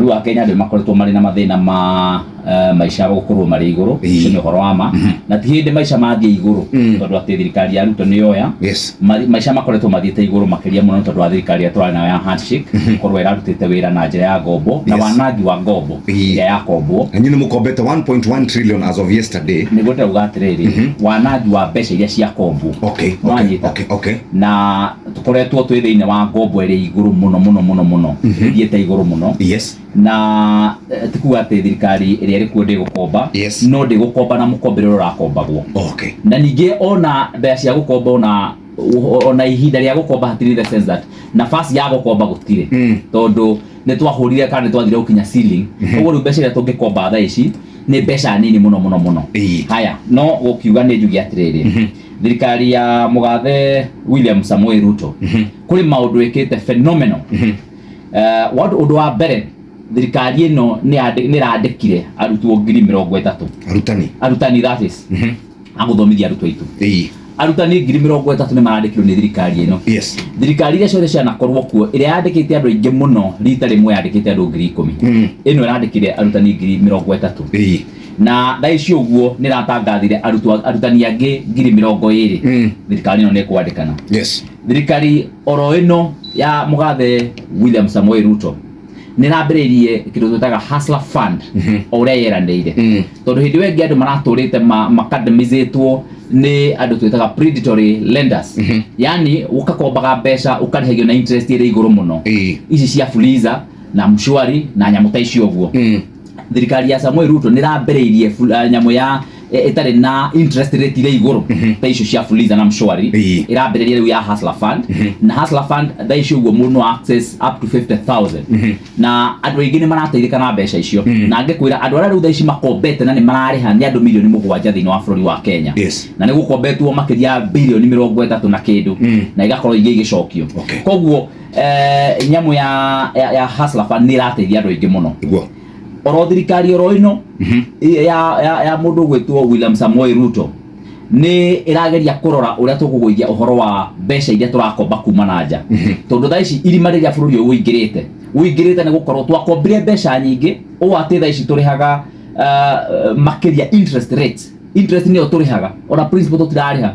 Bũrũri wa Kenya andũ makoretwo marĩ na mathĩna ma maica gũkorwo marĩ igũrũ. Ũcio nĩ ũhoro wa ma, na ti hĩndĩ maica mathiĩ igũrũ, tondũ atĩ thirikari ya Ruto nĩ yoya. Maica makoretwo mathiĩte igũrũ makĩria mũno tondũ wa thirikari ĩrĩa tũrarĩ nayo ya handshake gũkorwo ĩrarutĩte wĩra na njĩra ya ngombo na wanangi wa ngombo ĩrĩa yakombwo. Na nyinyi mũkombete 1.1 trillion as of yesterday. Nĩguo ndĩrauga atĩrĩrĩ, wanangi wa mbeca iria ciakombwo. Nĩwanyita? Okay. Na tũkoretwo twĩ thĩinĩ wa ngombo ĩrĩ igũrũ mũno mũno mũno mũno, ĩthiĩte igũrũ mũno. Na ti kuga atĩ thirikari ĩrĩa ĩrĩ kuo ndĩgũkomba, no ndĩgũkomba na mũkombere ũrĩa ũrakombagwo. Na ningĩ ona mbeca cia gũkomba, ona ihinda rĩa gũkomba hatirĩ, in the sense that nafasi ya gũkomba gũtirĩ, tondũ nĩ twahũrire kana nĩ twathire gũkinya ceiling. Koguo rĩu mbeca iria tũngĩkomba thaa ici nĩ mbeca nini mũno mũno mũno. Haya, no gũkiuga nĩ njuge atĩrĩrĩ, thirikari ya mũgathe William Samoei Ruto kũrĩ maũndũ ĩkĩte phenomenal. Ũndũ wa mbere, thirikari ĩno nĩ ĩrandĩkire arutwo 30,000. Arutani. Arutani, that is, agũthomithia arutwo aitũ. Arutani 30,000 nĩ marandĩkirwo nĩ thirikari ĩno. Thirikari iria ciothe cianakorwo kuo, ĩrĩa yandĩkĩte andũ aingĩ mũno rita rĩmwe yandĩkĩte andũ 10,000. Ĩno ĩrandĩkire arutani 30,000. Na thaa ici ũguo nĩ ĩratangathire arutwo, arutani angĩ 20,000. Thirikari ĩno nĩ ĩkwandĩkana. Thirikari oro ĩno ya mũgathe William Samoei Ruto nĩ ĩrambĩrĩirie kĩndũ twĩtaga Hustler Fund, o ũrĩa yeranĩire, tondũ hĩndĩ ĩyo ĩngĩ andũ maratũrĩte makandamizĩtwo nĩ andũ twĩtaga predatory lenders, yani ũgakombaga mbeca ũkarĩhagio na interest ĩrĩ igũrũ mũno, ici cia Fuliza na Mshwari na nyamũ ta icio ũguo. Thirikari ya Samuel Ruto nĩ ĩrambĩrĩirie nyamũ ya ĩtarĩ na interest rate irĩ igũrũ ta icio cia Fuliza na Mshwari. Ĩrambĩrĩria rĩu ya Hustler Fund, na Hustler Fund thaa ici ũguo mũndũ no access up to 50,000, na andũ aingĩ nĩ marateithĩka na mbeca icio. Na ngĩkwĩra, andũ arĩa rĩu thaa ici makombete na nĩ mararĩha nĩ andũ 7 milioni thĩinĩ wa bũrũri wa Kenya. Na nĩ gũkombetwo makĩria ya bilioni 30 na kĩndũ, na igakorwo ingĩ igĩcokio. Koguo nyamũ ya Hustler Fund nĩ ĩrateithia andũ aingĩ mũno. Oro thirikari oro ĩno ya mũndũ ũgwĩtwo William Samoei Ruto nĩ ĩrageria kũrora ũrĩa tũkũgũithia ũhoro wa mbeca iria tũrakomba kuma na nja, tondũ thaa ici irima rĩrĩa bũrũri ũyũ ũingĩrĩte nĩ gũkorwo twakombire mbeca nyingĩ ũũ atĩ thaa ici tũrĩhaga makĩria interest rates. Interest nĩyo tũrĩhaga, ona principal tũtirarĩha,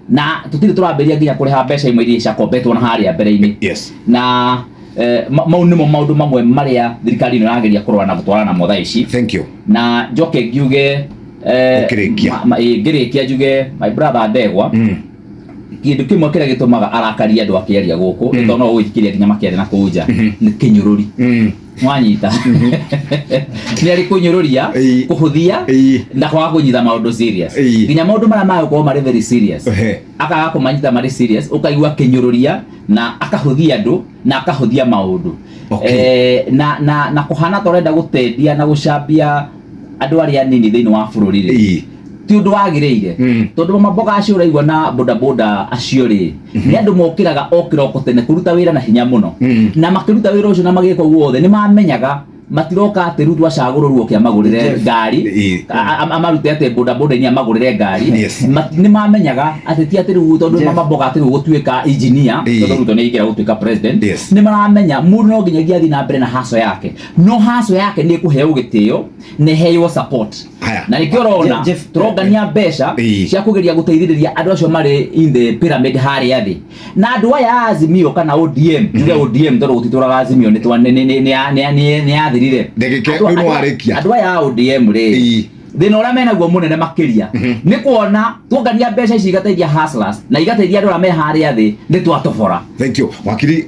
na tũtirĩ tũrambĩrĩria nginya kũrĩha mbeca imwe iria ciakombetwo na harĩa mbere-inĩ. Na mau nĩmo maũndũ mamwe marĩa thirikari ĩno ĩrageria kũrora na gũtwarana namo thaa ici. Thank you. Na njoke ngiuge Ũkĩrĩkia. Ngĩrĩkia njuge, my brother Ndegwa, kĩndũ kĩmwe kĩrĩa gĩtũmaga arakarie andũ akĩaria gũkũ, nĩ tondũ no ũgũthikĩrĩria nginya makĩaria na kũu nja, nĩ kĩnyũrũri. Mwanyita, nĩ arĩ kũnyũrũria, kũhũthia na kwaga kũnyita maũndũ serious. Nginya maũndũ marĩa magũkorwo marĩ very serious, akaga kũmanyita marĩ serious, ũkaigua kĩnyũrũria na akahũthia andũ na akahũthia maũndũ. Na kũhana ta ũrenda gũtendia na gũcambia andũ arĩa anini thĩinĩ wa bũrũri rĩ, ti ũndũ wagĩrĩire, tondũ mama mboga acio ũraigua na bodaboda acio rĩ, nĩ andũ mokĩraga o kĩroko tene kũruta wĩra na hinya mũno, na makĩruta wĩra ũcio na magĩka ũguo wothe nĩ mamenyaga matiroka atĩ rĩu twacagũrũrwo oke amagũrĩre ngari, amarute atĩ bodaboda-inĩ amagũrĩre ngari. Nĩ mamenyaga atĩ ti atĩ rĩu tondũ mama mboga atĩ rĩu gũtuĩka engineer, tondũ Ruto nĩ aingĩra gũtuĩka president. Nĩ maramenya mũndũ no nginyagia athiĩ na mbere na haco yake, no haco yake nĩ ĩkũheo gĩtĩo na ĩheo support. Haya. Na nĩkĩo ũrona Jeff, tũrongania mbeca cia kũgeria gũteithĩrĩria andũ acio marĩ in the pyramid harĩa thĩ. Na andũ aya a Azimio kana ODM, njuge ODM tondũ gũtitũraga Azimio nĩ twa- nĩ- nĩ- nĩ- nĩ- nĩ- nĩ- nĩ yathirire. Ndagĩka rĩu nĩ warĩkia. Andũ aya a ODM rĩ, thĩna ũrĩa menaguo mũnene makĩria nĩ kuona tuongania mbeca ici igateithia hustlers na igateithia andũ arĩa me harĩa thĩ, nĩ twatobora. Thank you, wakiri.